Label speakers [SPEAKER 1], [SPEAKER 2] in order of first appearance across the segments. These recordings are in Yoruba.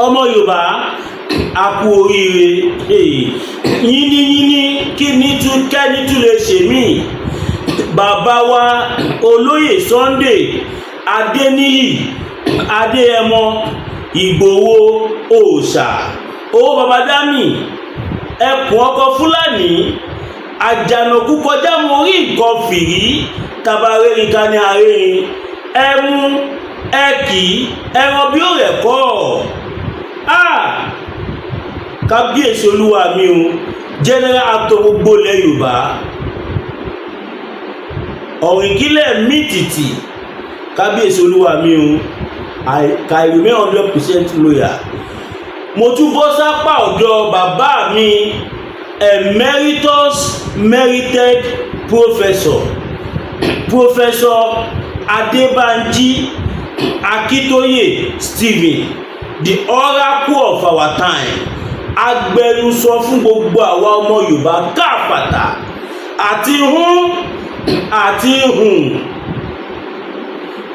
[SPEAKER 1] Ọmọ Yorùbá, a kú oríire. Yínníyínní kí ní tún kẹ́ni tún lè ṣe mí. Bàbá wa Olóyè Sunday Adéníyì Adéyẹmọ Ìgbòho Òòṣà, owó baba dami, ẹkùn ọkọ Fúlàní àjànàkú kọjá, mo rí nǹkan fìrí. Tabarẹ́rin ká ní arẹ́rin ẹmu ẹkì ẹran bí ó rẹ̀ kọ́. Kábíyèsí olúwa mi o, general actor gbogbo ilẹ̀ Yorùbá, ọ̀rìnkílẹ̀ mítìtì, kábíyèsí olúwa mi o, I remain 100% loyal. Mo tún bọ́ sápá ọ̀dọ̀ bàbá mi, emeritus merited professor, Professor Adébánjí Akíntóyè Stephen, the oracle of our time, agbẹnusọ fún gbogbo àwa ọmọ Yorùbá káàpàtà àti hún àti hùn.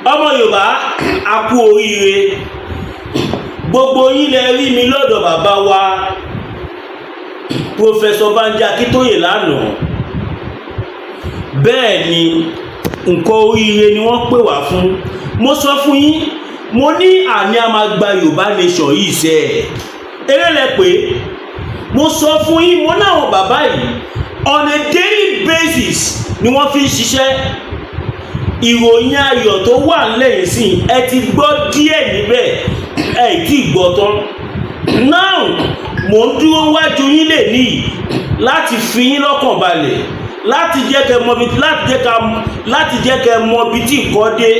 [SPEAKER 1] Ọmọ Yorùbá, a kú oríire. Gbogbo yín lẹ rí mi lọ́dọ̀ bàbá wa Professor Banji Akíntóyè lánàá. Bẹ́ẹ̀ ni, nǹkan oríire ni wọ́n pè wá fún. Mo sọ fún yín, mo ní àní a máa gba Yorùbá Nation yìí sẹ́ ẹ̀ eré lẹ pé. Mo sọ fún yín, mo náwọn bàbá yìí, on a daily basis ni wọ́n fi ń ṣiṣẹ́. Ìròyìn ayọ̀ tó wà lẹ́yìn sí, ẹ ti gbọ́ díẹ̀ níbẹ̀, ẹ tí ì gbọ́ tán. Now, mò ń dúró wájú yín lè níyì láti fi yín lọ́kàn balẹ̀, láti jẹ́ kẹ́ mọ bí tí nǹkan dé.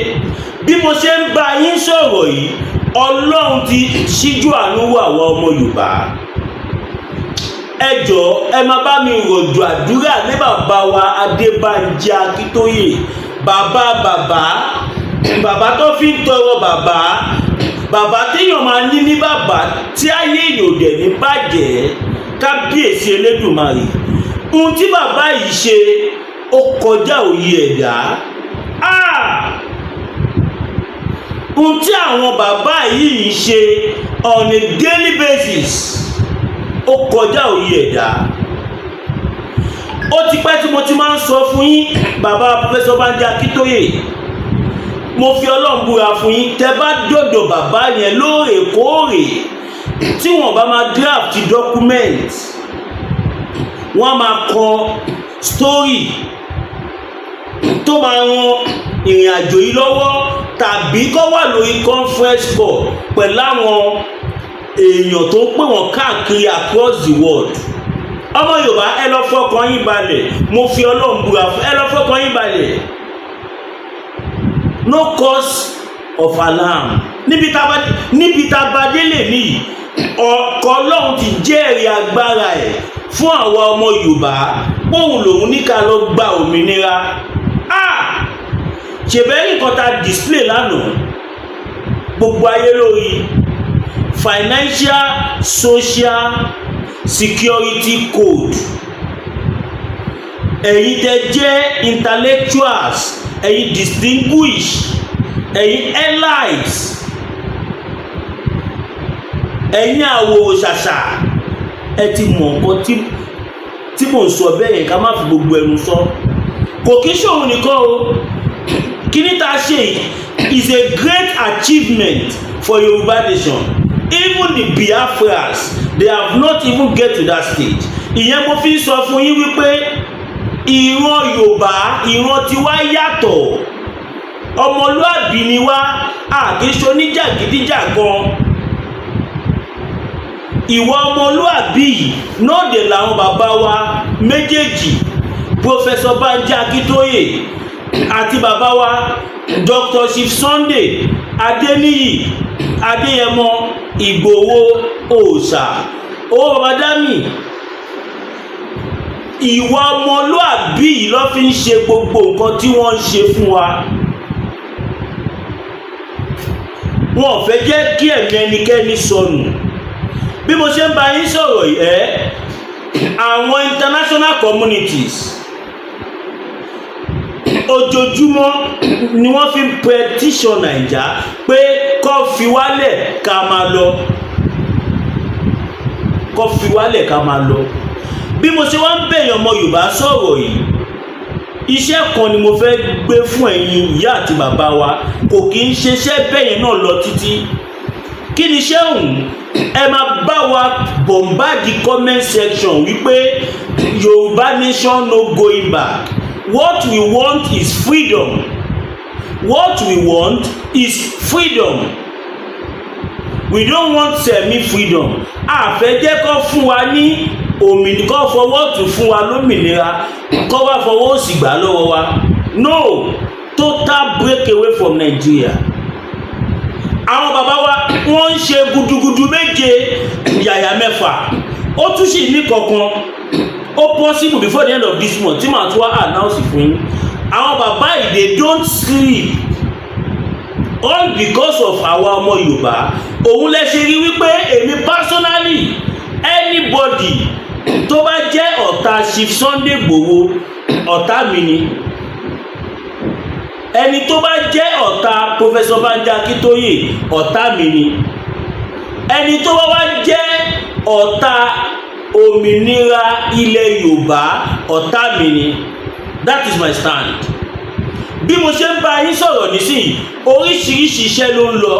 [SPEAKER 1] Bí mo ṣe ń bá yín sọ̀rọ̀ yìí, Ọlọ́run ti ṣíjú àánú wò àwọn ọmọ Yorùbá. Ẹ jọ̀ọ́, ẹ máa bá mi rọ̀jò àdúrà ní bàbá wa Adébánjí Akíntóyè, bàbá bàbá, bàbá tó fi ń tọrọ, bàbá bàbá téèyàn máa ní ní bàbá tí ayé èèyàn ò dẹ̀ ní bàjẹ́. Kábíyèsí Elédùmarè, ohun tí bàbá yìí ṣe, ó kọjá òye ẹ̀dá. Ah! Ohun tí àwọn bàbá yìí ń ṣe on a daily basis, ó kọjá òye ẹ̀dá. Ó ti pẹ́ tí mo ti máa ń sọ fún yín, bàbá Professor Banji Akíntóyè, mo fi Ọlọ́run búra fún yín, tẹ bá dọ̀dọ̀ bàbá yẹn lóòrèkóòrè, tí wọ́n bá máa draft document, wọ́n máa kọ story tó máa ran ìrìn àjò yìí lọ́wọ́, tàbí kó wà lórí conference call pẹ̀lú àwọn èèyàn tó ń pè wọ́n káàkiri across the world. Ọmọ Yorùbá, ẹ lọ fọkàn yín balẹ̀. Mo fi Ọlọ́run búra fún ẹ, lọ fọkàn yín balẹ̀. No cause of alarm. Níbi tá a bá délé níyì, ọkọ̀ Ọlọ́run ti jẹ́rìí agbára ẹ̀ fún àwa ọmọ Yorùbá, póun lòun ní ká lọ gba òmìnira. Ah, ṣèbẹ́rì nǹkan tá a display lánàá, gbogbo ayé lórí financial social security code. Ẹ̀yin tẹ́ jẹ́ intellectuals, ẹ̀yin distinguished, ẹ̀yin elites, ẹ̀yin àwòrò ṣàṣà, ẹ ti mọ̀ nǹkan tí mò ń sọ bẹ́ẹ̀ yẹn. Ká má fi gbogbo ẹnu sọ. Kò kí ṣòun nìkan o. Kíní tá a ṣe yìí is a great achievement for Yoruba nation. Even the Biafras, they have not even get to that stage. Ìyẹn mo fi ń sọ fún yín wípé ìran Yorùbá, ìran tiwa yàtọ̀. Ọmọlúàbí ni wá, a kì í ṣe oníjàgídíjàgan. Ìwà ọmọlúàbí yìí náà dé làwọn bàbá wa méjèèjì, Professor Banji Akíntóyè àti bàbá wa Dr. Chief Sunday Adéníyì Adéyẹmọ Ìgbòho Òòṣà, owó baba dami, ìwà ọmọlúàbí yìí ló fi ń ṣe gbogbo nǹkan tí wọ́n ń ṣe fún wa. Wọn ò fẹ́ jẹ́ kí ẹ̀mí ẹnikẹ́ni sọnù. Bí mo ṣe ń bá yín sọ̀rọ̀ yìí, ẹ́ àwọn international communities, ojoojúmọ́ ni wọ́n fi ń petition Naija pé kó fi wálẹ̀ ká máa lọ. Kó fi wálẹ̀ ká máa lọ. Bí mo ṣe wá ń bẹ̀yàn ọmọ Yorùbá sọ̀rọ̀ yìí, iṣẹ́ kan ni mo fẹ́ gbé fún ẹ̀yin ìyá àti bàbá wa. Kò kí ń ṣeṣẹ́ bẹ́yẹn náà lọ títí. Kí ni iṣẹ́ òun? Ẹ máa bá wa bombard comment section wípé Yorùbá nation, no going back. What we want is freedom. What we want is freedom. We don't want semi freedom. A fẹ́ jẹ́ kó fún wa ní òmìnira, kó fọwọ́ tún fún wa lómìnira, kó wá fọwọ́ òsì gbà lọ́wọ́ wa. No, total break away from Nigeria. Àwọn bàbá wa, wọ́n ń ṣe gudugudu méje, yàyà mẹ́fà. Ó tún sì ní kankan, ó possible before the end of this month tí màá tún wá announce fún yín. Àwọn bàbá yìí, they don't sleep, all because of àwa ọmọ Yorùbá. Òun lẹ ṣe rí wípé èmi personally, anybody tó bá jẹ́ ọ̀tá Chief Sunday Igboho, ọ̀tá mi ni. Ẹni tó bá jẹ́ ọ̀tá Professor Banji Akintoye, ọ̀tá mi ni. Ẹni tó bá wá jẹ́ ọ̀tá òmìnira ilẹ̀ Yorùbá, ọ̀tá mi ni. That is my stand. Bí mo ṣe ń bá yín sọ̀rọ̀ nísìnyí, oríṣiríṣi iṣẹ́ ló ń lọ.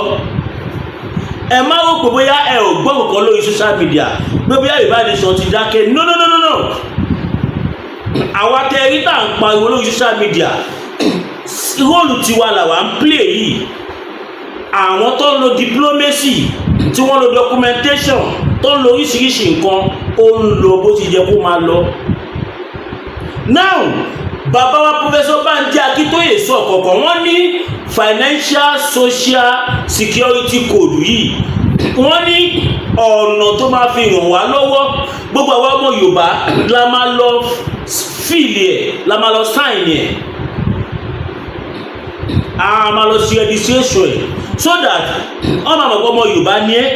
[SPEAKER 1] Ẹ má rò pé bóyá ẹ ò gbọ́ nǹkan lórí social media, pé bóyá Yorùbá nation ti dákẹ́. No, no, no, no, no. Àwa tẹ rí tá à ń pariwo lórí social media, role tiwa làwa ń play yìí. Àwọn tó ń lo diplomacy, tí wọ́n lo documentation, tó ń lo oríṣiríṣi nǹkan, ó ń lọ bó ti yẹ kó máa lọ. Now, bàbá wa Professor Banji Akíntóyè sọ kọ̀ọ̀kan. Wọ́n ní financial social security code yìí, wọ́n ní ọ̀nà tó máa fi ràn wá lọ́wọ́, gbogbo àwọn ọmọ Yorùbá la máa lọ fill ẹ̀, la máa lọ sign ẹ̀, a máa lọ sí registration ẹ̀, so that wọ́n máa mọ̀ pé ọmọ Yorùbá ni ẹ́.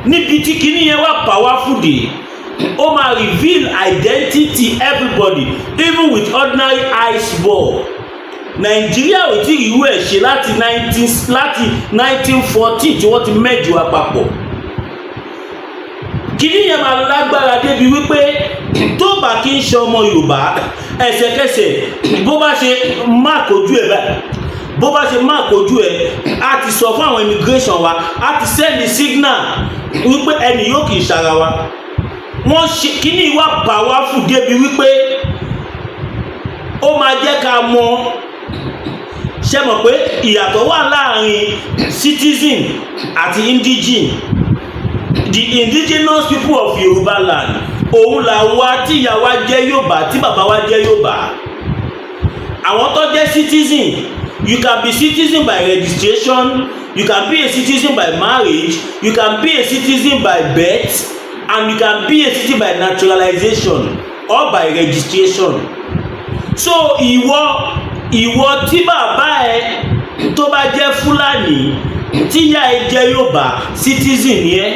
[SPEAKER 1] Níbi tí kinní yẹn wà powerful dé, ó máa reveal identity everybody, even with ordinary eyes ball. Nàìjíríà ò tí ìrú ẹ̀ ṣe láti 1914 tí wọ́n ti mẹ́jọ wa papọ̀. Kinní yẹn máa lágbára débi wípé tó bá kí ń ṣe ọmọ Yorùbá, ẹsẹ̀kẹsẹ̀ bó bá ṣe mark ojú ẹ̀ báyìí, bó bá ṣe mark ojú ẹ̀, á ti sọ fún àwọn immigration wa, á ti send signal wípé ẹnì yóò kì í ṣara wa. Wọ́n ṣe kíní wá powerful débi wípé ó máa jẹ́ ká mọ. Ṣe mọ̀ pé ìyàtọ̀ wà láàrin citizen àti indigene? The indigenous people of Yorùbá land, òun làwa tí ìyá wa jẹ́ Yorùbá, tí bàbá wa jẹ́ Yorùbá. Àwọn tó jẹ́ citizen, you can be citizen by registration, you can be a citizen by marriage, you can be a citizen by birth, and you can be a citizen by naturalization or by registration. So ìwọ tí bàbá ẹ tó bá jẹ́ Fúlàní, tí ìyá ẹ jẹ́ Yorùbá, citizen ni ẹ,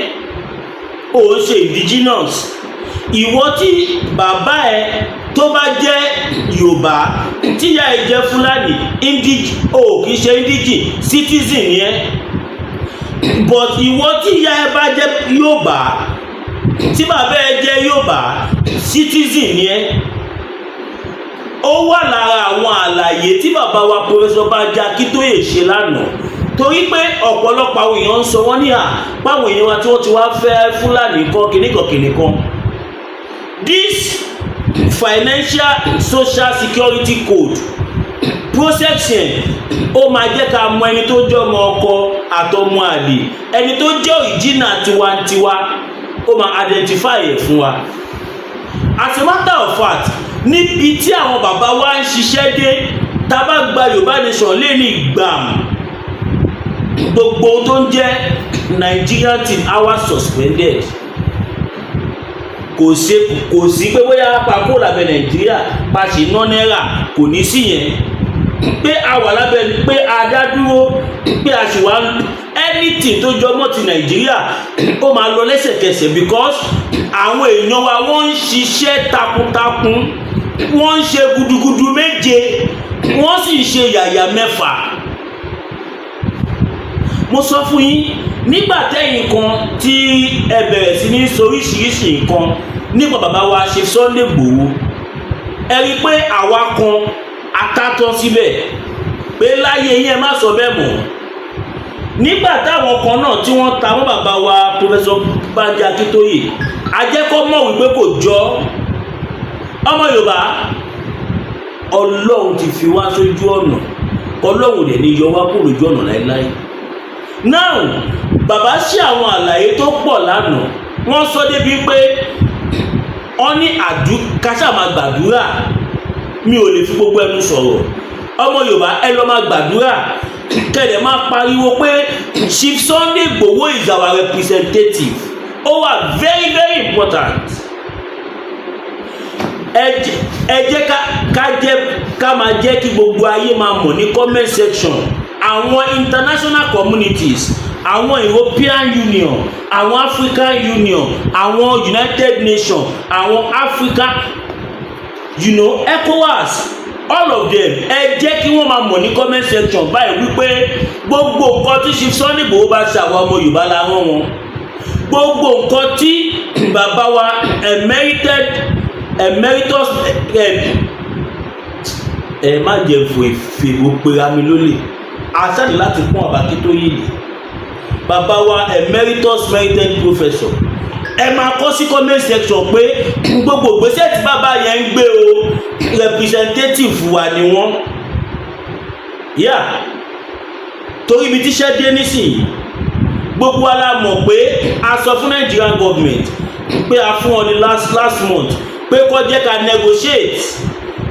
[SPEAKER 1] ò ń ṣe indigenous. Ìwọ tí bàbá ẹ tó bá jẹ́ Yorùbá, tí ìyá ẹ jẹ́ Fúlàní, o kì í ṣe indigene, citizen ni ẹ. But ìwọ tí ìyá ẹ bá jẹ́ Yorùbá, tí bàbá ẹ jẹ́ Yorùbá, citizen ni ẹ. Ó wà lára àwọn àlàyé tí bàbá wa Professor Banji Akíntóyè ṣe lánàá, torí pé ọ̀pọ̀lọpọ̀ àwọn èèyàn ń sọ, wọ́n ní à páwọn èèyàn wa tí wọ́n ti wá fẹ́ Fúlàní kan, kìnnìkan kìnnìkan. This financial social security code process yẹn, ó máa jẹ́ ká mọ ẹni tó jẹ́ ọmọ ọkọ àtọmọ àlè, ẹni tó jẹ́ original tiwantiwa. Ó máa identify ẹ̀ fún wa. As a matter of fact, níbi tí àwọn bàbá wa ń ṣiṣẹ́ dé, tá a bá gba Yorùbá nation lé ní gbàm, gbogbo tó ń jẹ́ Nigerian team hour suspended. Kò sí pé bóyá pa kó lábẹ́ Nàìjíríà, pa ṣì ná náírà, kò ní sí yẹn pé a wà lábẹ́, pé a dá dúró, pé a sì wá. Anything tó jọ mọ́ ti Nàìjíríà, ó máa lọ lẹ́sẹ̀kẹsẹ̀, because àwọn èèyàn wa, wọ́n ń ṣiṣẹ́ takuntakun, wọ́n ń ṣe gudugudu méje, wọ́n sì ń ṣe yàyà mẹ́fà. Mo sọ fún yín, Nígbà tẹ́yìn kan tí ẹ bẹ̀rẹ̀ sí ní soríṣiríṣi nǹkan nípa bàbá wa ṣe Sunday Igboho, ẹ rí i pé àwa kan atátọ́ síbẹ̀ pé láyé yín, ẹ má sọ bẹ́ẹ̀ mọ́. Nígbà táwọn kan náà tí wọ́n ta mọ́ bàbá wa Professor Banji Akíntóyè, ajẹ́kọ́ mọ̀ wípé kò jọ ọmọ Yorùbá. Ọlọ́run ti fi wá sójú ọ̀nà, Ọlọ́run dẹ̀ ní yọ wá kúrò lójú ọ̀nà láéláé. Now, bàbá ṣe àwọn àlàyé tó pọ̀ lánàá. Wọ́n sọ débi pé wọ́n ní káṣá máa gbàdúrà. Mi ò lè fi gbogbo ẹnu sọ̀rọ̀. Ọmọ Yorùbá, ẹ lọ máa gbàdúrà, kẹlẹ̀ máa pariwo pé Chief Sunday Igboho is our representative. Ó wà very, very important. Ẹ jẹ́ ká jẹ́ ká máa jẹ́ kí gbogbo ayé máa mọ̀ ní comment section, àwọn international communities, àwọn European Union, àwọn African Union, àwọn United Nations, àwọn Africa, ECOWAS, all of them, ẹ jẹ́ kí wọ́n máa mọ̀ ní comment section báyìí wípé gbogbo nǹkan tí Chief Sunday Igboho bá ṣe, àwọn ọmọ Yorùbá la rán wọn. Gbogbo nǹkan tí bàbá wa emerited emeritus, ẹ má jẹ́ fò ìfèrò pera mi lólè àṣàlì láti pọ́n bàbá Akíntóyè lè, bàbá wa emeritus merited professor, ẹ máa kọ sí comment section pé gbogbo ìgbésẹ̀ tí bàbá yẹn ń gbé o, representative wa ni wọ́n yà. Torí ibi tíṣẹ́ dé nísìnyí, gbogbo wa la mọ̀ pé a sọ fún Nigerian government pé a fún ọ ní last last month pé kó jẹ́ ká negotiate,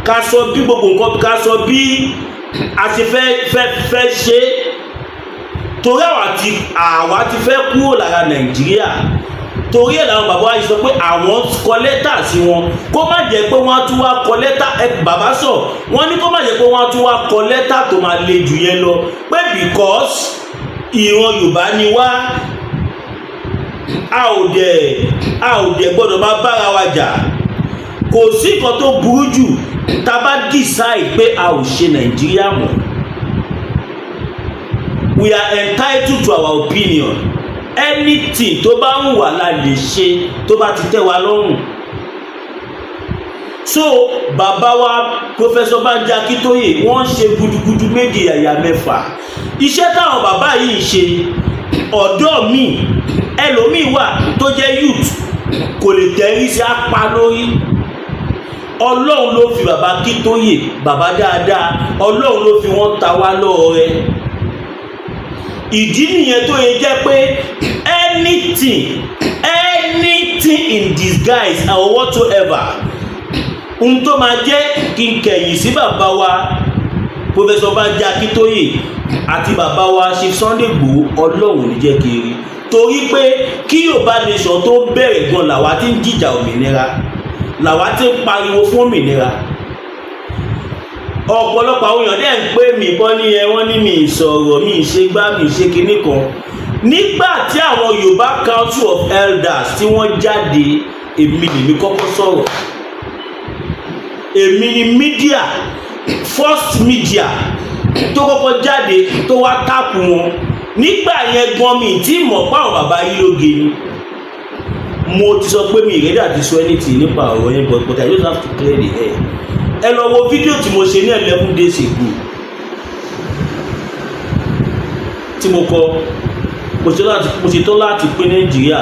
[SPEAKER 1] ká sọ bí gbogbo nǹkan, ká sọ bí a ti fẹ́ ṣe, torí àwa ti fẹ́ kúrò lára Nàìjíríà. Torí ẹ̀ làwọn bàbá wa yìí sọ pé àwọn kọ lẹ́tà sí wọn, kó má jẹ́ pé wọ́n á tún wá kọ lẹ́tà. Ẹ bàbá sọ, wọ́n ní kó má jẹ́ pé wọ́n á tún wá kọ lẹ́tà tó máa le jù yẹn lọ, pé because ìran Yorùbá ni wá, a ò dẹ̀ gbọ́dọ̀ máa bára wa jà. Kò sí nǹkan tó burú jù tá a bá decide pé a ò ṣe Nàìjíríà mọ́. We are entitled to our opinion. Anything tó bá ń wà la lè ṣe tó bá ti tẹ́ wa lọ́rùn. So bàbá wa Professor Banji Akíntóyè, wọ́n ṣe gudugudu méje yàyà mẹ́fà. Iṣẹ́ táwọn bàbá yìí ń ṣe, ọ̀dọ́ mi, ẹlòmíì wà tó jẹ́ youth, kò lè tẹ̀rí sí apá lórí. Ọlọ́run ló fi bàbá Akíntóyè, bàbá dáadáa, Ọlọ́run ló fi wọ́n ta wá lọ́rẹ. Ìdí nìyẹn tó yẹ jẹ́ pé anything, anything in disguise or whatsoever, ohun tó máa jẹ́ kí n kẹ̀yìn sí bàbá wa Professor Banji Akíntóyè àti bàbá wa Chief Sunday Igboho, Ọlọ́run ní jẹ́ kiri, torí pé kí Yorùbá Nation tó bẹ̀rẹ̀ gan làwa ti ń jìjà òmìnira, làwa ti ń pariwo fún òmìnira. Ọ̀pọ̀lọpọ̀ àwọn èèyàn dẹ̀ ń pè mí kọ́ ní ẹ, wọ́n ní mi ìsọ̀rọ̀ mi, ìṣe gbá mi, ìṣe kinní kan. Nígbà tí àwọn Yorùbá Council of Elders tí wọ́n jáde, èmi lèmi kọ́kọ́ sọ̀rọ̀. Èmi ni media, first media tó kọ́kọ́ jáde tó wá tákù wọn. Nígbà yẹn gan, mi tí mọ̀ pé àwọn bàbá yìí lóge ni. Mo ti sọ pé mi ì ready àti sọ anything nípa ọ̀rọ̀ yẹn, but I just have to clear the air. Ẹ lọ wo fídíò tí mo ṣe ní 11 days ago tí mo kọ mo ṣetán láti pín Nàìjíríà.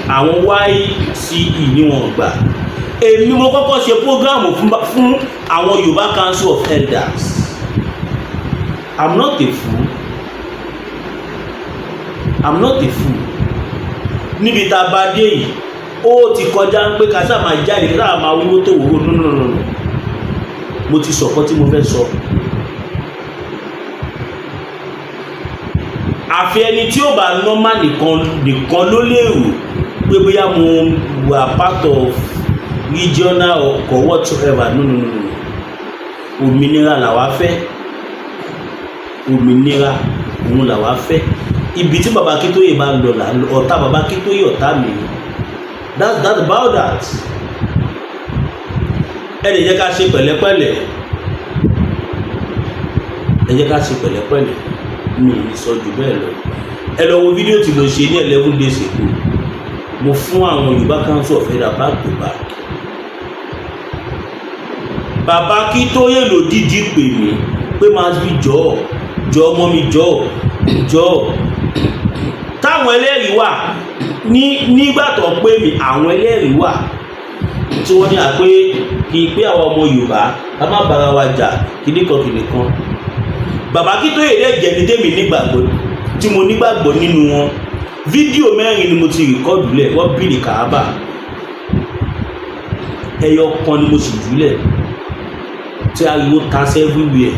[SPEAKER 1] Àwọn YCE ní wọn gbà. Èmi mo kọ́kọ́ ṣe program fún àwọn Yorùbá Council of Elders. I'm not a fool, I'm not a fool. Níbi tá a bá dé yìí, ó ti kọjá ń pé ká sáà máa jáde, ká sáà máa wúwo tó wúwo. No, no, no, no. Mo ti sọ̀kọ́ tí mo fẹ́ sọ. Àfi ẹni tí ó bá normal nìkan nìkan ló lè rò pé bóyá mo wà part of regional or whatsoever. No, no, no, no. Òmìnira làwa fẹ́, òmìnira òun làwa fẹ́. Ibi tí baba Akíntóyè bá ń lọ là ń lọ. Ọ̀tá baba Akíntóyè, ọ̀tá mi ni. That's about that. Ẹ lè jẹ́ ká ṣe pẹ̀lẹ́pẹ̀lẹ́, ẹ jẹ́ ká ṣe pẹ̀lẹ́pẹ̀lẹ́. Mi ì sọ jù bẹ́ẹ̀ lọ. Ẹ lọ wo fídíò tí mo ṣe ní 11 days ago. Mo fún àwọn Yorùbá Council of Elder back to back. Bàbá Akíntóyè ló dídí pè mí pé máa fi jọ jọ ọmọ mi, jọ jọ. Táwọn ẹlẹ́rìí wà ní nígbà tó pè mí, àwọn ẹlẹ́rìí wà tí wọ́n ní àpé kí pé àwọn ọmọ Yorùbá ká má bára wa jà, kíníkan kíníkan. Bàbá Akíntóyè dẹ̀ jẹ́ ní tèmi nígbàgbọ́, tí mo nígbàgbọ́ nínú wọn. Fídíò mẹ́rin ni mo ti record lẹ̀. Wọ́n bìlì kàábà, ẹyọ kan ni mo sì jùlẹ̀ tí ariwo ta sí everywhere.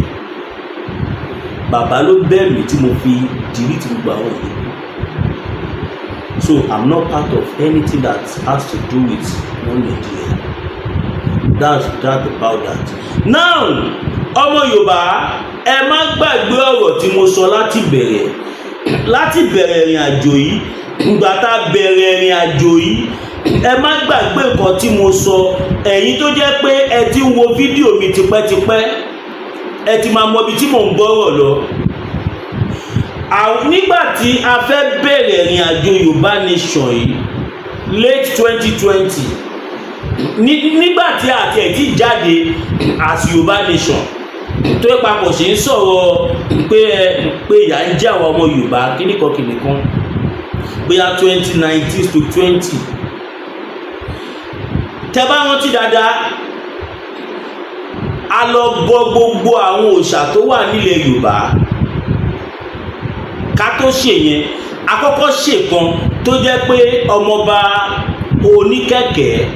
[SPEAKER 1] Bàbá ló bẹ̀ mí tí mo fi delete gbogbo àwọn yìí. So I'm not part of anything that has to do with one Nigeria. That's that about that. Now, ọmọ Yorùbá, ẹ má gbàgbé ọ̀rọ̀ tí mo sọ láti bẹ̀rẹ̀ ìrìn àjò yìí. Ìgbà tá a bẹ̀rẹ̀ ìrìn àjò yìí, ẹ má gbàgbé nǹkan tí mo sọ. Ẹ̀yin tó jẹ́ pé ẹ ti ń wo fídíò mi tipẹ́tipẹ́, ẹ ti máa mọ ibi tí mò ń gbọ́rọ̀ lọ. Nígbà tí a fẹ́ bẹ̀rẹ̀ ìrìn àjò Yorùbá Nation yìí, late 2020, nígbà tí a tiẹ̀ ti jáde as Yorùbá Nation, tó yẹ papọ̀ ṣe ń sọ̀rọ̀ pé ìyà ń jẹ àwọn ọmọ Yorùbá, kíníkan kíníkan, bóyá 2019 to 20, tẹ bá rántí dáadáa, a lọ bọ gbogbo àwọn òòṣà tó wà nílẹ̀ Yorùbá. Ká tó ṣe yẹn, àkọ́kọ́ ṣe kan tó jẹ́ pé ọmọọba oníkẹ̀kẹ́,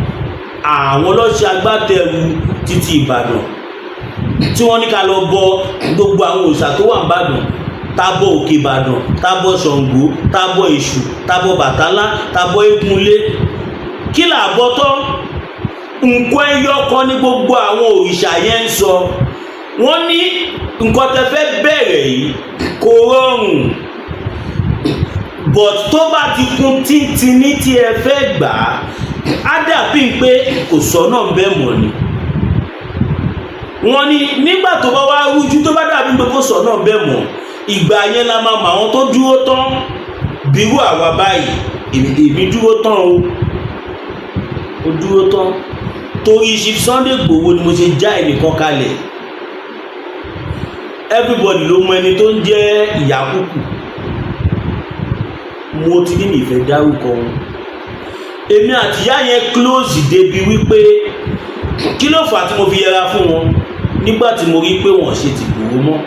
[SPEAKER 1] àwọn lọ́ṣẹ́ agbátẹrù títí Ìbàdàn, tí wọ́n ní ká lọ bọ gbogbo àwọn òòṣà tó wà nìbàdàn. Tá bọ Òkè Ìbàdàn, tá bọ Ṣàngó, tá bọ Èṣù, tá bọ Bàtálá, tá bọ Eégúnlé. Kí là bọ tán? Nǹkan ẹyọ kan ní gbogbo àwọn òrìṣà yẹn ń sọ. Wọ́n ní nǹkan tẹ́ fẹ́ bẹ̀rẹ̀ yìí kò rọrùn, but tó bá ti kún tíntìní tí ẹ fẹ́ gbà á, á dàbí pé kò sọ́nà bẹ́ẹ̀ mọ̀ ni. Wọ́n ní nígbà tó bá wá rújú, tó bá dàbí pé kò sọ́nà bẹ́ẹ̀ mọ̀, ìgbà yẹn la máa mọ àwọn tó dúró tán. Bírú àwa báyìí, èmi dúró tán o, ó dúró tán torí Chief Sunday Igboho ni mo ṣe já ẹnìkan kalẹ̀. Everybody ló mọ ẹni tó ń jẹ́ Ìyákùkù. Mo ti ní mi ìfẹ́ dárúkọ wọn. Èmi àti ìyá yẹn close débi wípé kí ló fà á tí mo fi yẹra fún wọn? Nígbà tí mo rí pé wọ́n ṣe ti Ìgbòho mọ́,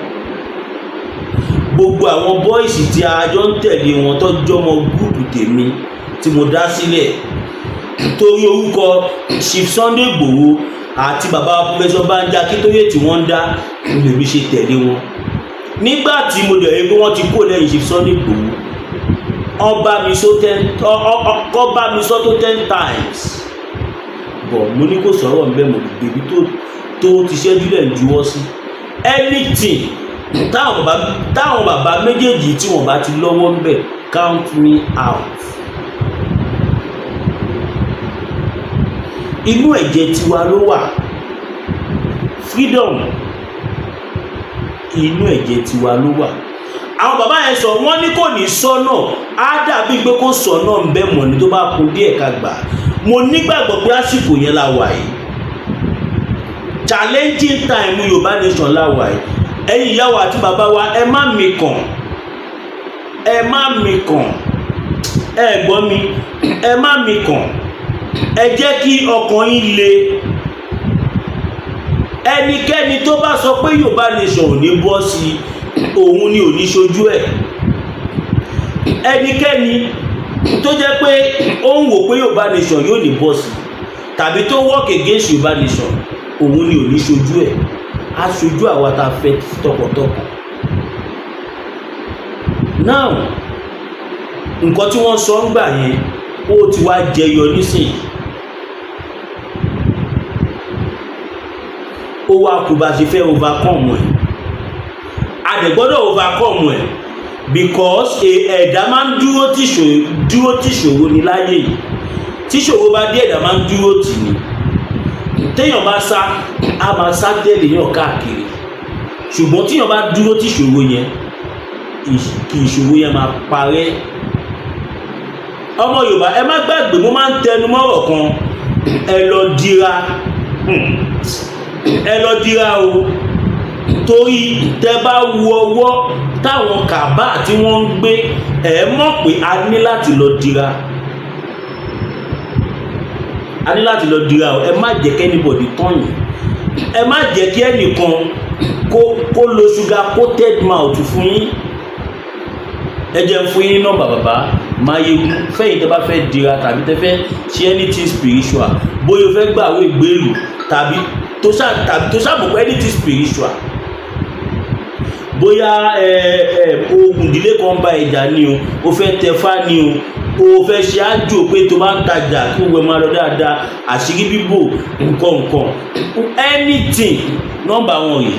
[SPEAKER 1] gbogbo àwọn boys tí a jọ ń tẹ̀lé wọn, tó jọmọ group tèmi tí mo dá sílẹ̀ torí orúkọ Chief Sunday Igboho àti bàbá Professor Banji Akíntóyè tí wọ́n ń dá, lèmi ṣe tẹ̀lé wọn. Nígbà tí mo dẹ̀ rí pé wọ́n ti kó lẹ́yìn Chief Sunday Igboho, ọba mi sọ ten, ọba mi sọ tó 10 times bọ̀, mo ní kò sọ̀rọ̀ nbẹ́ mo bèbí tó ti ṣẹ́jú lẹ̀ ń juwọ́ sí anything táwọn bàbá méjèèjì tí wọ́n bá ti lọ́wọ́ ń bẹ̀, count me out. Inú ẹ̀jẹ̀ tiwa ló wà, freedom, inú ẹ̀jẹ̀ tiwa ló wà. Àwọn bàbá yẹn sọ, wọ́n ní kò ní sọ́nà, á dàbí pé kò sọ́nà ń bẹ́ mọ̀ ní tó bá kún díẹ̀ ká gbà. Mo nígbàgbọ́ pé àsìkò yẹn la wà yìí, challenging time Yorùbá Nation la wà yìí. Ẹ̀yin ìyá wa àti bàbá wa, ẹ má mi kàn, ẹ má mi kàn, ẹ gbọ́ mi, ẹ má mi kàn. Ẹ jẹ́ kí ọkàn yín le. Ẹnikẹ́ni tó bá sọ pé Yorùbá Nation ò ní bọ́ sí, òun ni ò ní ṣojú ẹ̀. Ẹnikẹ́ni tó jẹ́ pé ó ń wò pé Yorùbá Nation yóò ní bọ́ sí, tàbí tó work against Yorùbá Nation, òun ni ò ní ṣojú ẹ̀. Á ṣojú àwa tá a fẹ́ tọkàntọkàn. Now, nǹkan tí wọ́n sọ ń gbà yẹn, ó ti wá jẹyọ nísìnyí. Ó wá kú bá ṣe fẹ́ overcome ẹ̀. A dẹ̀ gbọ́dọ̀ overcome ẹ̀ because ẹ̀dá máa ń dúró tìṣòro ní láyé yìí. Tíṣòro bá dé, ẹ̀dá máa ń dúró tì ní. Téèyàn bá sá, á máa sá tẹ̀lé yàn káàkiri, ṣùgbọ́n tíyàn bá dúró tìṣòro yẹn, Kí ìṣòro yẹn máa parẹ́. Ọmọ Yorùbá, ẹ má gbàgbé, mo máa ń tẹnu mọ́rọ̀ kan: ẹ lọ dira, ẹ lọ dira o, torí tẹ bá wu ọwọ́ táwọn kàbá tí wọ́n ń gbé, ẹ mọ̀ pé a ní láti lọ dira, a ní láti lọ dira o. Ẹ má jẹ́ kí anybody tán yín, ẹ má jẹ́ kí ẹnìkan kó lo sugar coated mouth fún yín. Ẹ jẹ́ n fún yín ní nọ́mbà bàbá Máyégún fẹ́yìn tẹ́ bá fẹ́ dira tàbí tẹ́ fẹ́ ṣe anything spiritual, bóyá o fẹ́ gbàwé gbèlú tàbí tó ṣàmùkọ́ anything spiritual, bóyá ẹ ẹ oògùn ìdílé kan bá ẹja ni o, o fẹ́ tẹfá ni o, o fẹ́ ṣe àjò pé tó bá ń tajà kí gbogbo ẹ máa lọ dáadáa, àṣírí bíbò, nǹkan nǹkan, anything, nọ́mbà wọn yìí.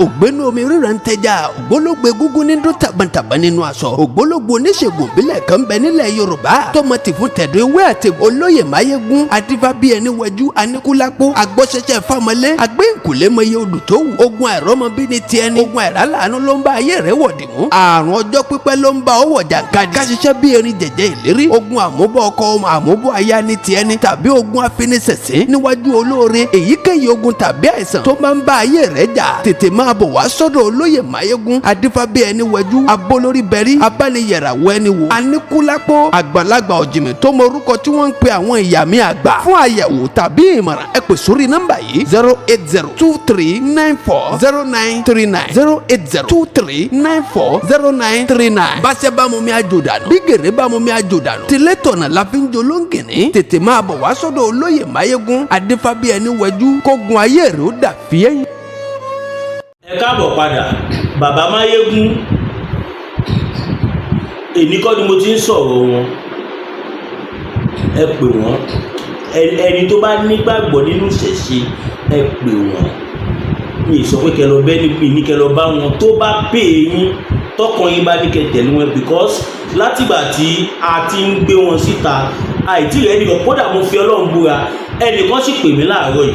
[SPEAKER 2] Ògbénu omi ríran tẹja, ògbólógbò egúngún ní dún tàbọ̀ntàbọ̀n nínú aṣọ, ògbólógbò oníṣègùn ìbílẹ̀ kan bẹ nílẹ̀ Yorùbá tọmọ tìfún tẹ̀dọ̀ ewé àti olóyè Máyégún adífá bí ẹni wẹjú aníkúlápó agbọ́sẹ̀ṣẹ̀ fámọlé agbẹ́ǹkùlé mọye odò tó wù. Ogun àìrọ́mọbí ni tiẹ̀ ni, ogun àìrálàánú ló ń bá ayé rẹ̀ wọ̀dì mú, àrùn ọjọ́ pípẹ́ ló ń bá ọwọ́ jàǹkadì, káṣiṣẹ́ bí erin jẹ̀jẹ̀ ìlérí, ogun àmúbọ̀ ọkọ, àmúbọ̀ aya ní tiẹ̀ ni, tàbí ogun afiniṣẹ̀sín níwájú olóore. Èyíkéyìí ogun tàbí àìsàn tó máa ń bá ayé rẹ̀ jà, tètè máa bọ̀ wá sọ́dọ̀ olóyè Máyégún adífábí ẹni wẹjú abolórí bẹ̀rí abániyẹ̀ràwọ̀ ẹni wò aníkúlápó, àgbàlagbà ọ̀jìnmí tó mọ orúkọ tí wọ́n ń pe àwọn ìyá mi àgbà. Fún àyẹ̀wò tàbí ìmọ̀ràn, ẹ pè sórí nọ́mbà yìí: 08023940939, 08023940939. Báṣẹ́ bá mú mi àjò dànù, bí gèrè bá mú mi àjò dànù, tilẹ̀ tọ̀nà la fi ń jolóńgìní. Tètè máa bọ̀ wá sọ́dọ̀ olóyè Máyégún adífábí ẹni wẹjú, kógun ayé rẹ̀ ó dà fíẹ́yìn.
[SPEAKER 1] Ẹ káàbọ̀ padà. Bàbá Máyégún, èní kọ́ ni mo ti ń sọ̀rọ̀ wọn. Ẹ pè wọ́n. Ẹni tó bá nígbàgbọ́ nínú ìṣẹ̀ṣe, ẹ pè wọ́n. Mi ì sọ pé kẹ́ lọ bẹ́ẹ̀ ní ní kẹ́ lọ bá wọn. Tó bá pè é yín, tọkàn yín bá ní kẹ́ tẹ̀lé wọn, because látìgbà tí a ti ń gbé wọn síta, àìtí rẹ̀ nìkan. Kódà, mo fi Ọlọ́run búra, ẹnìkan sì pè mí láàárọ̀ yìí.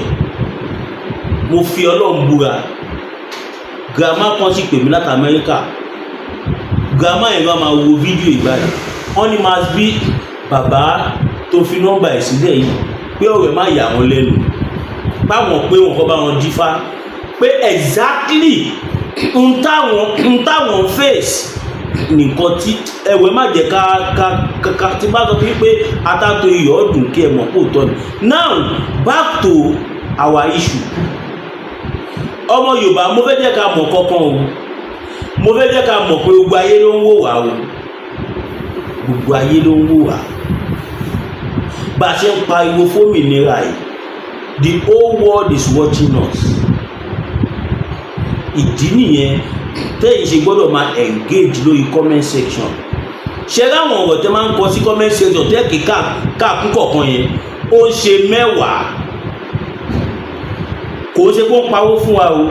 [SPEAKER 1] Mo fi Ọlọ́run búra, grandma kan sì pè mí láti Amẹ́ríkà. Grandma yẹn bá máa wo fídíò ìgbà yìí, wọ́n ní máa bí bàbá tó fi nọ́mbà ẹ̀ sílẹ̀ yìí pé ọ̀rẹ́ má yà wọ́n lẹ́nu báwọn pé wọn kọ́ bá wọn dífá pé exactly n táwọn face nìkan tí ẹwẹ́ má jẹ́ ká tí bá sọ fún yín pé atátó iyọ̀ ọdún kí ẹ mọ̀ kó tọ́ ni. Now, back to our issue. Ọmọ Yorùbá, mo fẹ́ jẹ́ ká mọ̀ kankan o. Mo fẹ́ jẹ́ ká mọ̀ pé gbogbo ayé ló ń wò wá o, gbogbo ayé ló ń wò wá bá a ṣe ń pariwo fómìnira yìí. The whole world is watching us. Ìdí nìyẹn tẹ́yìn ṣe gbọ́dọ̀ máa engage lórí comment section. Ṣe ráwọn ọ̀rọ̀ tẹ́ máa ń kọ sí comment section tẹ́ kí káàkún kọ̀ọ̀kan yẹn, ó ń ṣe mẹ́wàá. Kò ń ṣe kó ń pawó fún wa o,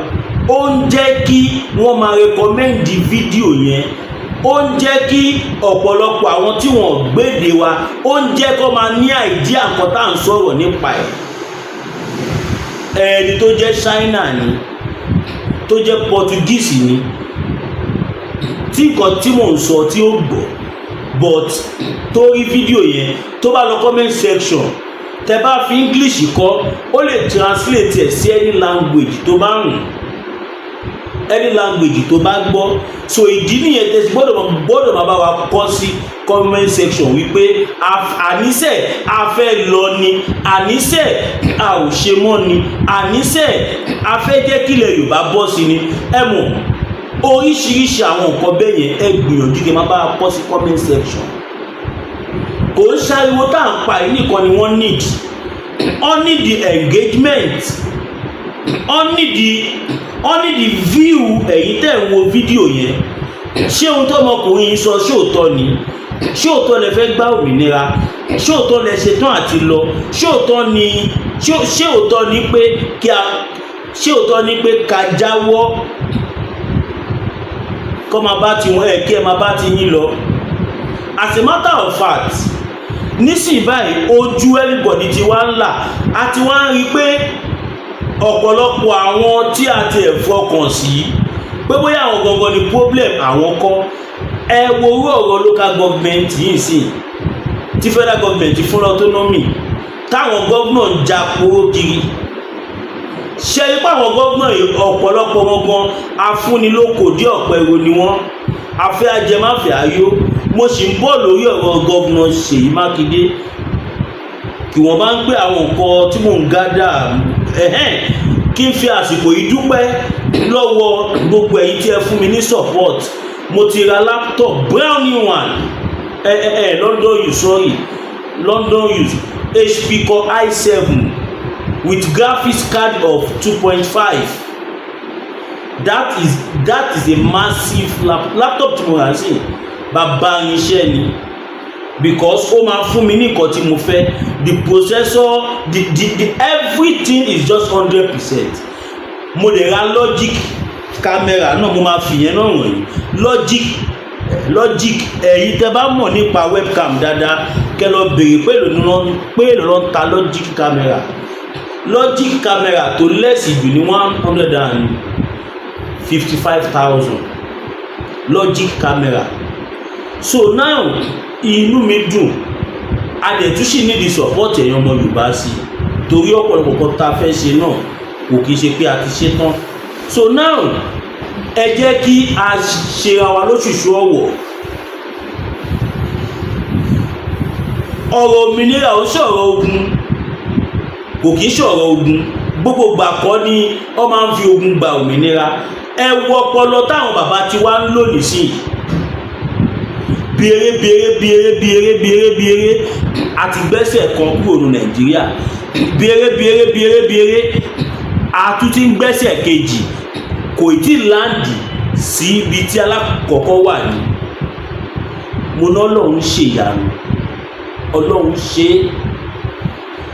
[SPEAKER 1] ó ń jẹ́ kí wọ́n máa recommend fídíò yẹn, ó ń jẹ́ kí ọ̀pọ̀lọpọ̀ àwọn tí wọ́n gbéde wa, ó ń jẹ́ kó máa ní idea nǹkan tá à ń sọ̀rọ̀ nípa ẹ̀. Ẹni tó jẹ́ China ni, tó jẹ́ Portuguese ni, tí nǹkan tí mò ń sọ tí ó gbọ́, but tó rí fídíò yẹn, tó bá lọ comment section, tẹ bá fi English kọ, ó lè translate ẹ̀ sí any language tó bá wùn, any language tó bá gbọ́. So ìdí nìyẹn tẹsí gbọ́dọ̀ máa bá wa kọ sí comment section wípé àníṣe a fẹ́ lọ ni, àníṣe a ò ṣe mọ́ ni, àníṣe a fẹ́ jẹ́ kílẹ̀ Yorùbá bọ́ sí ni. Ẹ mọ̀ oríṣiríṣi àwọn nǹkan bẹ́ẹ̀ yẹn, ẹ gbìyànjú kí ẹ máa bá wa kọ sí comment section. Kò ń ṣàriwo tá à ń pa yìí nìkan ni wọ́n need. Wọ́n need the engagement, wọ́n need the view. Ẹ̀yin tẹ̀ ń wo fídíò yẹn, ṣé ohun tó ọmọkùnrin yìí sọ, ṣé òótọ́ ni? Ṣé òótọ́ lẹ fẹ́ gbá òmìnira? Ṣé òótọ́ lẹ ṣetán àti lọ? Ṣé òótọ́ ni? Ṣé òótọ́ ni pé kí a ṣé òótọ́ ni pé ká jáwọ́, kọ́ máa bá tiwọn ẹ̀, kí ẹ máa bá ti yín lọ? As a matter of fact, nísìnyí báyìí, ojú everybody ti wá ń là, a ti wá ń rí i pé ọ̀pọ̀lọpọ̀ àwọn tí a ti ẹ̀ fọkàn sí pé bóyá àwọn gangan ni problem, àwọn kọ́. Ẹ wo owó ọ̀rọ̀ local government yìí sí tí federal government fún autonomy, táwọn gómìnà ń ja poró kiri. Ṣe ipá àwọn gómìnà yìí, ọ̀pọ̀lọpọ̀ wọn gan afúnilókò dí ọ̀pẹ ro ni wọ́n, afẹ́ ajẹmáfẹ́ ayó. Mo sì ń bọ̀ lórí ọ̀rọ̀ gómìnà Ṣèyí Mákindé, kí wọ́n bá ń gbé àwọn nǹkan tí mò ń gádà ẹ̀hẹ́n. Kí n fi àsìkò yìí dúpẹ́ lọ́wọ́ gbogbo ẹ̀yin tí ẹ fún mi ní support. Mo ti ra laptop, brand new one, ẹ ẹ ẹ London use, sorry, London use HP Core i7 with graphics card of 2.5. That is a massive laptop tí mo rà sí. Bàbá irinṣẹ́ ni, because ó máa fún mi ní nǹkan tí mo fẹ́. The processor, the everything is just 100%. Mo lè ra logic camera náà, mo máa fìyẹn náà wọ̀nyí. Logic, ẹ̀yin tẹ́ bá mọ̀ nípa webcam dáadáa, kẹ́ lọ béèrè pé èlò ló ń ta logic camera. Logic camera tó less jù ní 155,000, logic camera. So now, inú mi dùn. A dẹ̀ tún sì need support ẹ̀yin ọmọ Yorùbá sí i, torí ọ̀pọ̀lọpọ̀ kan tá a fẹ́ ṣe náà kò kí ṣe pé a ti ṣe tán. So now, ẹ jẹ́ kí a ṣe ra wa lóṣùṣù ọ̀wọ̀. Ọ̀rọ̀ òmìnira ò ṣọ̀rọ̀ ogun, kò kí ṣọ̀rọ̀ ogun. Gbogbo ìgbà kọ́ ni wọ́n máa ń fi ogun gba òmìnira. Ẹ wo ọpọlọ táwọn bàbá tiwa ń lò nísìnyí. Biere biere biere biere biere biere, àti gbẹ́sẹ̀ kan kúrò ní Nàìjíríà. Biere biere biere biere, àtúntí ń gbẹ́sẹ̀ kejì, kò tí ì land sí ibi tí alákọ̀ọ́kọ́ wà ní. Mo ná Ọlọ́run ṣèyanu, Ọlọ́run ṣe é.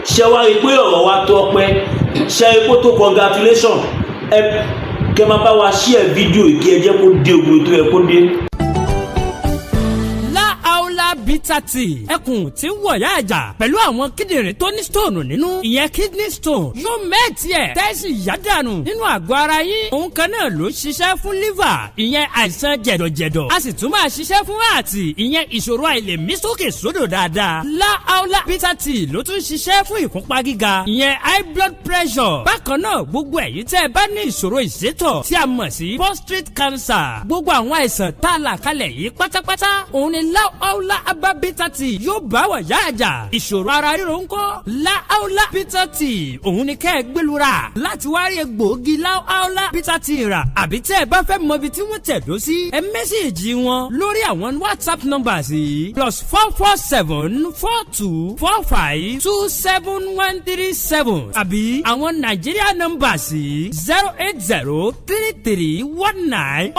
[SPEAKER 1] Ṣe wá rí i pé ọ̀rọ̀ wa tó ọpẹ́ ṣe é kó tó? Congratulation. Ẹ kẹ́ máa bá wa share fídíò kí ẹ jẹ́ kó dé ogun tó yẹ kó dé.
[SPEAKER 3] Láàólà bitter tea, ẹkùn tí ń wọ̀yá àjà pẹ̀lú àwọn kíndìnrín tó ní stone nínú, ìyẹn kidney stone, yóò melt ẹ̀ tẹ́sí yádànù nínú àgọ́ ara yín. Òun kan náà ló ṣiṣẹ́ fún liver, ìyẹn àìsàn jẹ̀dọ̀jẹ̀dọ̀. A sì tún máa ṣiṣẹ́ fún heart, ìyẹn ìṣòro àìlèmí sókè sódò dáadáa. Láàólà bitter tea ló tún ṣiṣẹ́ fún ìfúnpá gíga, ìyẹn high blood pressure. Bákan náà, gbogbo ẹ̀yin tẹ́ ẹ bá ní ìṣòro ìsétọ̀ tí a mọ̀ sí prostate cancer, gbogbo àwọn àìsàn tá a là kalẹ̀ yìí pátápátá, òun ni Láàólà herbal bitter tea yóò bá wà yá àjà. Ìṣòro ara ríro ńkọ́? Láàólà bitter tea, òun ni kẹ́ ẹ gbẹlura láti wá rí egbòogi Láàólà bitter tea rà. Àbí tẹ́ ẹ bá fẹ́ mọ ibi tí wọ́n tẹ̀dó sí, ẹ message wọn lórí àwọn WhatsApp numbers yìí: +44 7424 527137, àbí àwọn Nàìjíríà numbers yìí: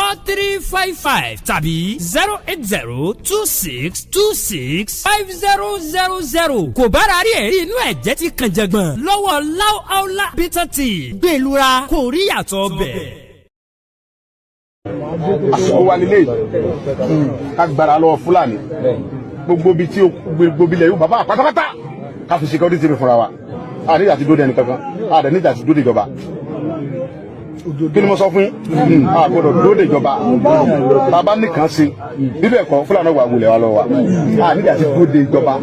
[SPEAKER 3] 08033194355 tàbí 08026265000. Kò bára rí ẹ̀rí inú ẹ̀jẹ̀ ti kàn jẹ̀gbọ̀n lọ́wọ́ Láúláúlá bitter tea, gbẹ̀lura kò rí yàtọ̀ bẹ̀.
[SPEAKER 4] Àsìkò wa nílé yìí ká gbára lọ́wọ́ Fúlàní. Gbogbo ibi tí gbogbo ilẹ̀ yóò bàbá pátápátá, ká fi security mi fúnra wa. A níjà ti dóde ẹnì kankan, a dẹ̀ níjà ti dóde ìjọba. Kí ni mo sọ fún yín? A gbọ́dọ̀ dóde ìjọba. Bàbá nìkan ṣe bíbẹ̀ kọ́, Fúlàní wà wulẹ̀ wa lọ wa. A níjà ti dóde ìjọba,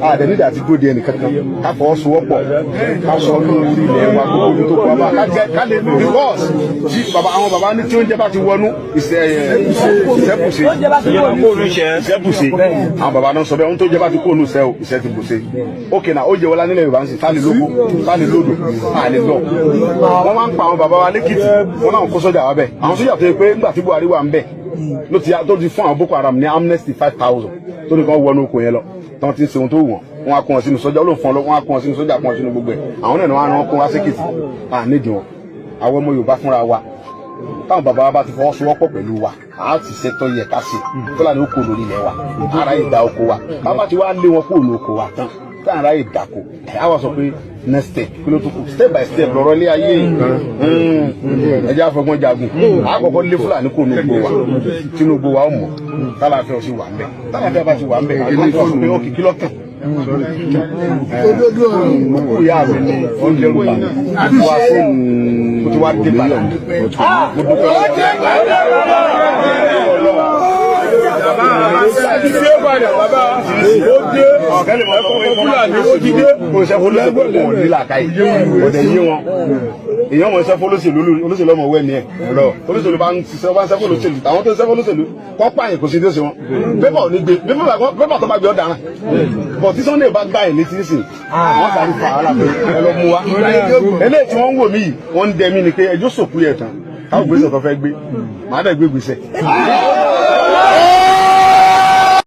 [SPEAKER 4] a dẹ̀ níjà ti dóde ẹnì kankan. Ká fọwọ́sowọ́pọ̀, ká sọ ní orí ilẹ̀ wa, gbogbo ibi tó kọ́ wa ká jẹ́ ká lè, because tí bàbá, àwọn bàbá ní tí oúnjẹ bá ti wọnú ìṣẹ́bùṣe, ìṣẹ́bùṣe. Àwọn bàbá náà sọ bẹ́ẹ̀, ohun tó jẹ́ bá ti kó ònú sẹ́ o, ìṣẹ́ ti bùṣe. Ókè náà, ó jẹ́ wọlá nílẹ̀ Yorùbá ń sìn, sáà ní lóko, sáà ní lódò, à lè lọ. Wọ́n máa ń pa àwọn bàbá wa lẹ́kìtì, wọ́n náà kó sọ́jà wa bẹ̀. Àwọn sọ́jà tó yẹ pé nígbà tí Buhari wà ń bẹ̀ ló ti tó ti fún àwọn Boko Haram ní amnesty 5,000, tó ní kàn wọnú oko yẹn lọ, tí wọ́n ti ń ṣe ohun tó wù wọ́n. Wọ́n á kó wọn sínú sọ́jà, ó ló fún wọn, wọ́n á kó wọn sínú sọ́jà, kó wọn sínú gbogbo ẹ̀. Àwọn náà ni wọ́n á rán kó wá sékìtì. À nídìí wọn. Àwọn ọmọ Yorùbá fúnra wa, táwọn bàbá wa bá ti fọwọ́sowọ́pọ̀ pẹ̀lú wa, a ti ṣètò yẹ ká ṣe. Fúlàní ó kó lórí ilẹ̀ wa, ara ìdá oko wa. Bàbá ti wá lé wọn kúrò ní oko wa tán, táwọn ará ìdàkọ, ẹ á wá sọ pé next step, kí ló tó kù? Step by step lọ́rọ̀ ilé ayé. Ẹ jẹ́ àfọgbọ́n jagun. Àkọ́kọ́ lé Fúlàní kúrò ní oko wa, Tinubu wa ó mọ̀ tálàfẹ́ ò sì wà ń bẹ̀. Tálàfẹ́ bá ti wà ń bẹ̀, àwọn sọ pé ó kìkí lọ́kàn òkú ìyá mi ni ó ń dẹ́rù bà mí wá fóònù, mo ti wá dé padà. Mo dúpẹ́ lọ́wọ́.
[SPEAKER 5] Ti dé padà bàbá, ó dé ẹ̀kọ́ Fúlàní, ó ti dé.
[SPEAKER 4] Kò ṣe fọlọ́sẹ̀lú kò ní làákàyè, kò dẹ̀ yé wọn. Èèyàn mọ̀ ṣe fọlọ́sẹ̀lú, olóṣèlú ọmọ wẹ̀ ni ẹ̀ lọ. Olóṣèlú bá ń ṣiṣẹ́, bá ń ṣe fọlọ́sẹ̀lú, àwọn tó ń ṣe fọlọ́sẹ̀lú kọ́ pààyàn, kò sí tó ṣe wọn. Pépà ò ní gbé pépà, tó bá gbé ọ̀daràn bọ̀. Tí Sunday bá gbà ẹ̀ létí nísìn, wọ́n sáré fà á lápẹ́ ẹ lọ mú wa. Eléyìí tí wọ́n ń wò mí yìí, wọ́n ń dẹ mí ni pé ẹjọ́ sòkú yẹ̀ tán, káwọn gbèsè tó fẹ́ gbé, màá dẹ̀ gbé gbèsè.